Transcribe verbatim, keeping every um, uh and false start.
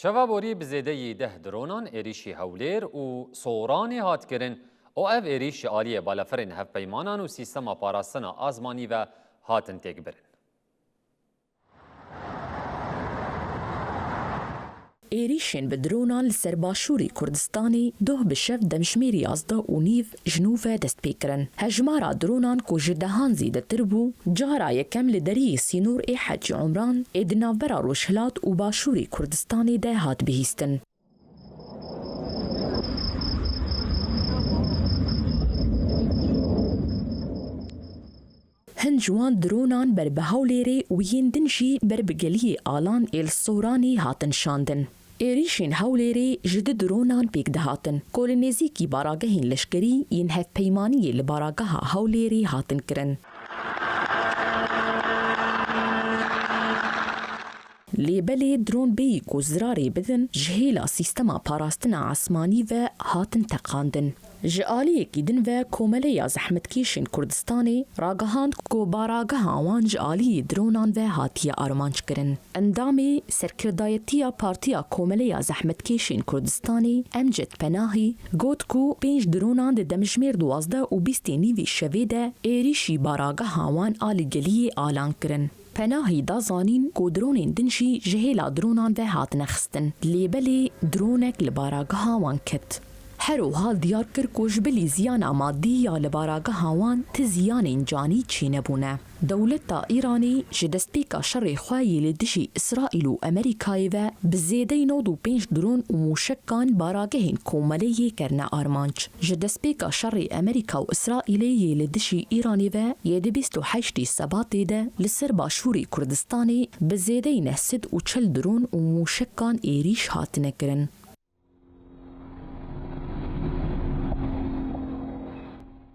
Çava borî bi zêdeyî deh dronan êrîşî Hewlêr û Soranê hat kirin û ev êrîş ji aliyê balafirên hevpeymanan û sîstema parastina azmanî ve hatin têkbirin. Êrîşên bi dronan li ser başûrê Kurdistanê doh bi şev demjimêr yazdeh û nîv ji nû ve dest pê kirin. Hejmara dronan ku ji dehan zêdetir bû, cara yekem li deriyê sînor ê Hecî Umran ê di navbera Rojhilat û Başûrê Kurdistanê de hat bihîstin. Hin ji wan dronan ber bi Hewlêrê û yên din jî ber bi geliyê Alan ê li Soranê hatin şandin. Êrîşên Hewlêrê ji du dronan pêk dihatin, ku li nêzîkî baragehên leşkerî yên hevpeymaniyê li barageha Hewlêrê hatin kirin. Lê belê dron bêyî ku zirarê bidin, ji hêla sîstema parastina esmanî ve hatin teqandin. Ji aliyekî din ve Komeleya Zehmetkêşên Kurdistanê ragihand ku barageha wan ji aliyê dronan ve hatiye armanc kirin. Endamê Serkirdayetiya Partiya Komeleya Zehmetkêşên Kurdistanê Emced Penahî got ku pênc dronan di demjimêr duwazdeh û bîstê nîvî şevê de êrîşî barageha wan a li geliyê Alan kirin. Penahî da zanîn ku dronên din jî ji hêla dronan ve hatine xistin, lê belê dronek li barageha wan ket. Her wiha diyar kir ku ji bilî ziyana madî ya li barageha wan ti ziyanên canî çênebûne. Dewleta Îranê ji destpêka şerê xwe yê li dijî Îsraîl û Amerîkayê ve bi zêdeyî nod û pênc dron û mûşekan baragehên komeleyê kerine armanc. Ji destpêka şerê Amerîka û Îsraîlê yê li dijî Îranê ve yê di bîst û heştê Sebatê de li ser başûrê Kurdistanê bi zêdeyî neh sed û çil dron û mûşekan êrîş hatine kirin.